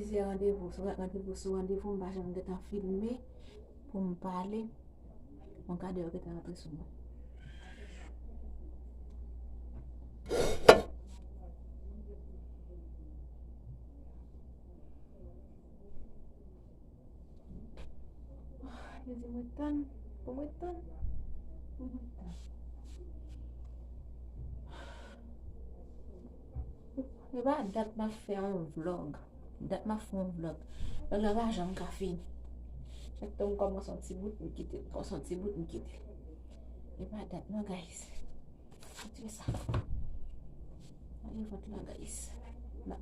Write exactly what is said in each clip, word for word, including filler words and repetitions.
Se randevou, sou randevou, sou randevou, m pa janm gentan filme pou m pale. Yon kadè yo gentan rantre sou mwen. Yo di mwen tann, pou mwen tann, pou mwen tann. E pa dat m ap fè yon vlog. Dat m ap fè yon vlog. Vlog la pa janm ka fini. Chak tan m kòmanse yon ti bout, m kite l. Kòmanse yon ti bout, m kite l. E pa dat non, guys. Retire sa. Gade vant la, guys. La.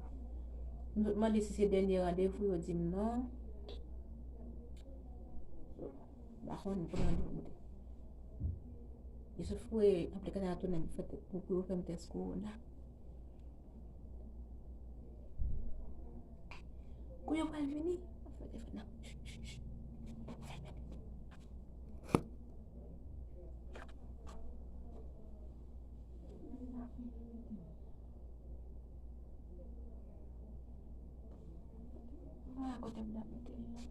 M sot mande si se dènye randevou, yo di m non. M pa konn pou randevou de. Yo sot foure aplikasyon a tounen pou fè, pou, pou yo fè m tès kowona. Kou yo pral vini, m ap fè telefòn nan. Ah, kote m ta mete l la?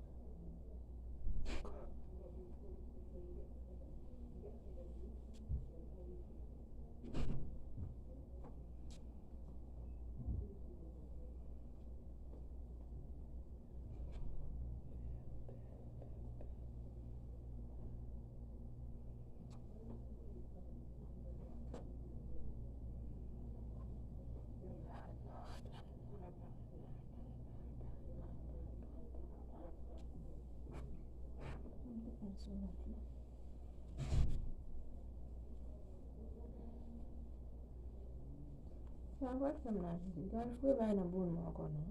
Sa va fè m la, li pral foure bagay nan bouyon ankò non.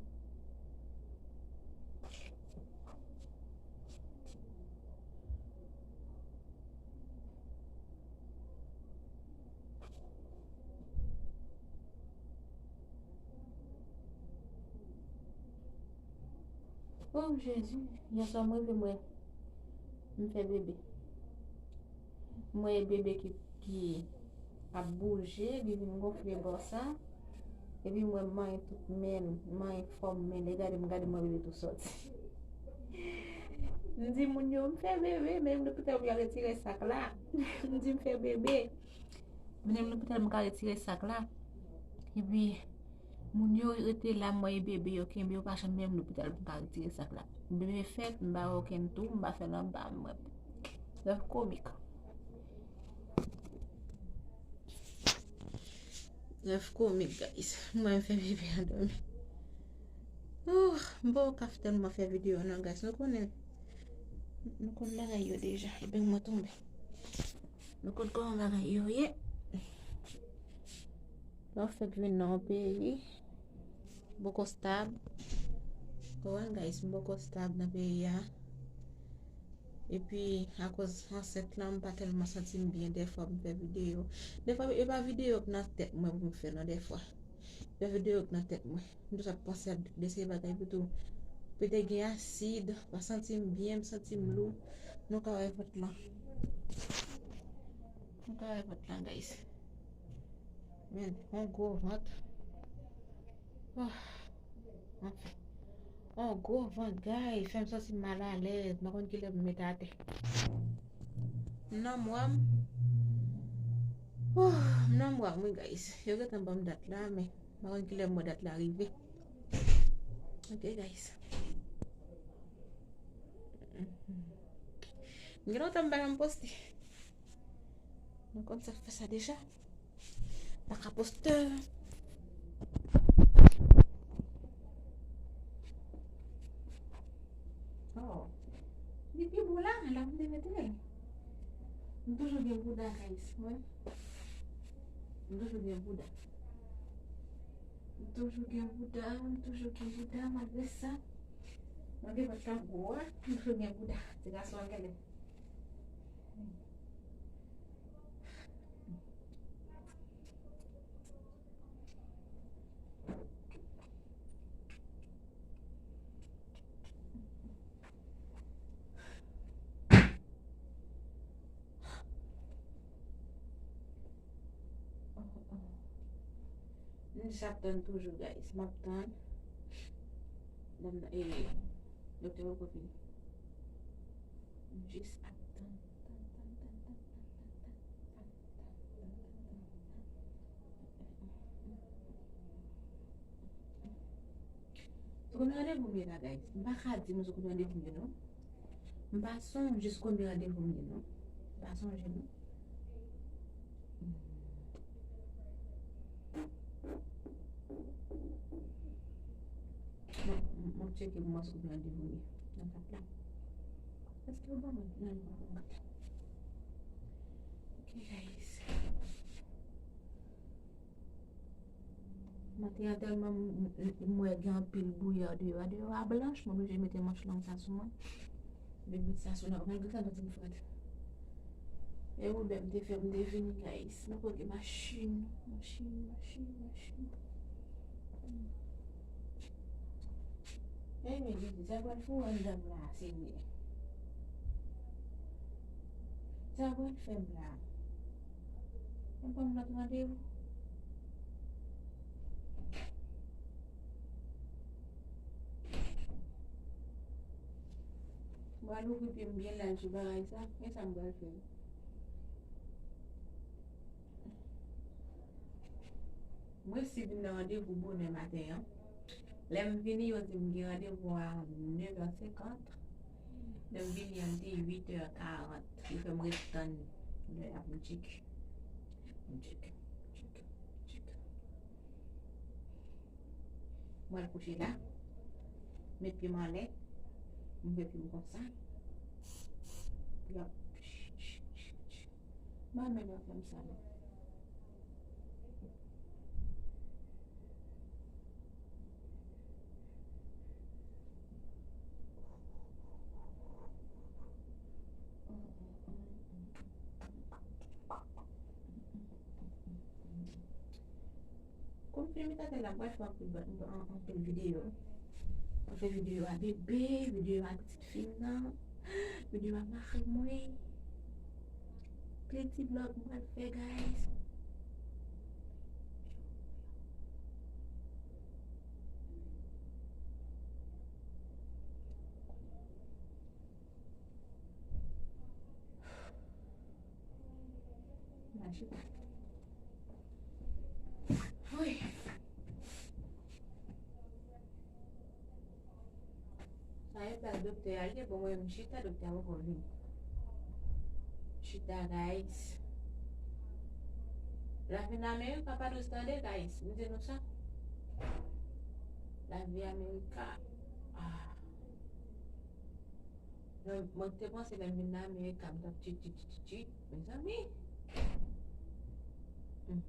Oh Jezi, yè swa m reve m wè m fè bebe. M wè bebe ki, ki ap bouje, li vin gonfle bò sa. Epi m wè m manyen tout men l, m manyen fòm men l. E gade m, gade m wè bebe tou sòti. M di moun yo, m fè bebe, mennen m lopital pou y al retire sak la. M di m fè bebe. Mennen m lopital, m ka retire sak la. Epi, moun yo rete la, m wè e bebe yo kenbe, yo pa janm mennen m lopital pou m ka retire sak la. Bebe fèt, m pa wè okenn tou, m pa fè l anba, m wè. Rèv komik. Rèv komik, guys. M wè m fè bebe an dòmi. Oh, m poko ka tèlman fè videyo non, guys. Nou konnen, nou konn bagay yo deja. Epi mwen tonbe. Nou konn kòman bagay yo ye. Lè w fèk vin nan yon peyi, m poko stab. Konprann, guys, m poko stab nan peyi a. Epi, akoz ansent lan, m pa tèlman santi m byen dèfwa pou m fè videyo. Dèfwa, e pa videyo k nan tèt mwen pou m fè non, dèfwa. E pa videyo k nan tèt mwen. M toujou ap panse a de seri bagay pou tou. Petèt gen asid, pa santi m byen, m santi m lou. Nou ka wè vant lan. Nou ka wè vant lan, guys. Men, yon gwo vant. Oh, anfen. On gwo vant, guys, fè m santi m malalèz. M pa konn kilè pou m met atè. M nan mwa m. Oh, m nan mwa m, wi, guys. Yo gentan ban m dat la, men m pa konn kilè m wè dat la rive. Ok, guys. Gen lontan m pa janm poste. Nou konn sa k fè sa deja. Pa ka poste. Oh. Li pi bon la, la m te mete l. M toujou gen bouda, guys, mwen. M toujou gen bouda. M toujou gen bouda, m toujou gen bouda, malgre sa. Malgre vant lan gwo a, m toujou gen bouda. Ti gason an genlè. M di s ap tann toujou, guys. M ap tann. E, doktè poko vini. M jis ap tann, tann, tann. Se konbyen randevou m ye la, guys? M pa ka di nou se konbyen randevou m ye, non. M pa sonje se konbyen randevou m ye, non. M pa sonje, non. Mwen, mwen tcheke pou m wè si gen randevou m ye nan kat la. Èske yo ban mwen nan kat la? Ok, guys. Maten an tèlman m, m, m, m wè gen anpil bouyè deyò a. Deyò a blanch, m oblije mete manch long sa sou mwen. Epi m met sa sou nan, malgre sa, m santi m frèt. E Wobè m te fè m te vini, guys. Nou kote machin, machin, machin, machin. E men, Jezi, sa pral fè anndan m la, Senyè. Sa pral fè m la. Mwen pran lòt randevou. Mwen louvri pye m byen laj sou bagay sa. Men sa m pral fè. Mwen si vin nan randevou bonè maten an. Lè m vini, yo di m gen randevou a nèf è senkant. Lè m vini an, li te uit è karant. Yo fè m ret tann lè y ap m tcheke. M tcheke, m tcheke, m tcheke. Mwen al kouche la. Met pye m anlè. M fè pye m konsa. Y ap. Mwen menm yo fè m sa menm. Konfime tande la, m pral fè anpil, anpil videyo. Mwen fè videyo a bebe, videyo a pitit fi m nan, videyo a mari mwen. Pil ti vlog m pral fè, guys. Mache. Wi. Sa e plas doktè a, li te bon, mwen menm chita, doktè a poko vini. Chita, guys. Lavi nan Amerika pa dous tande, guys. M di nou sa. Lavi Amerika. Ah. Mwen, mwen te panse lè m vin nan Amerika, m t ap tchit, tchit, tchit, tchit. Mezanmi. Hmm.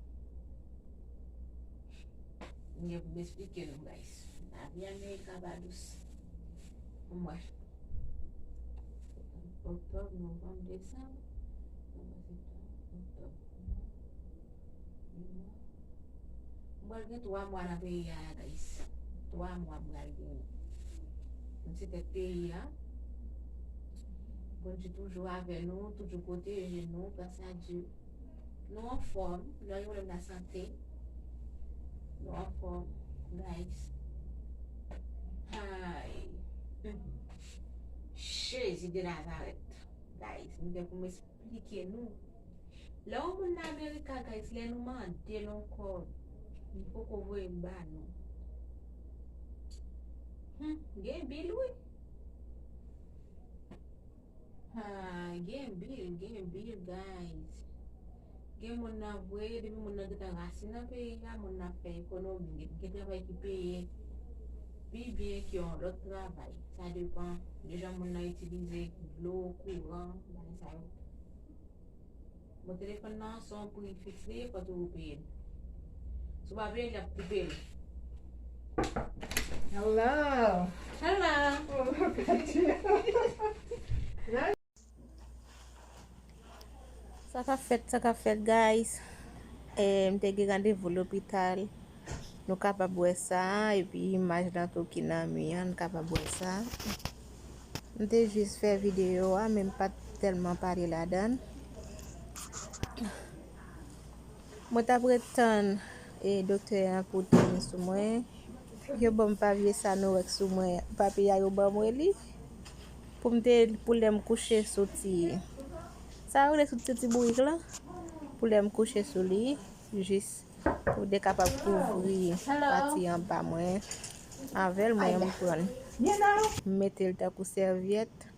M gen pou m esplike nou, guys. Lavi Amerika pa dous. Mwen. Oktòb, novanm, desanm. Novanm, septanm, oktòb. M pral gen twa mwa nan peyi a, guys. Twa mwa m pral gen. M se tèt peyi a. Bondye toujou avè nou, toujou pwoteje nou, gras a Dye. Nou anfòm, nou gen pwoblèm lasante. Nou anfòm, guys. Ay. Jezi de Nazarèt. Guys, m gen pou m esplike nou. Lè yon moun nan Amerika, guys, lè nou mande l yon kòb, li poko voye l ba nou. Hmm, gen bil, wi. Ha, gen bil, gen bil, guys. Gen moun nan vre, depi moun nan gentan rasin nan peyi a, moun nan ap fè ekonomi, gen, gen travay ki peye pi byen ke yon lòt travay. Sa depann de jan moun nan itilize dlo, kouran, bagay sa yo. Bon, telefòn nan, se yon pri fiks li ye, fòk ou peye l. Si w pa peye l, y ap koupe l. Hello. Hello. Oh, look at you. Sa k ap fèt, sa k ap fèt, guys. Eh, m te gen randevou lopital. Nou kapab wè sa, epi imaj lan tou ki nan mi an, nou kapab wè sa. M te jis fè videyo a, men m pa t tèlman pale ladan l. Mwen t ap ret tann, e, doktè an pou tounen sou mwen. Yo ban m papye sa nou wè k sou mwen. Papye a yo ban mwen li pou m te, pou lè m kouche sou ti, sa yo rele sou ti, ti bourik lan. Pou lè m kouche sou li, jis pou m te kapab kouvri pati anba mwen avè l. Mwen menm m pran l, m mete l tankou sèvyèt.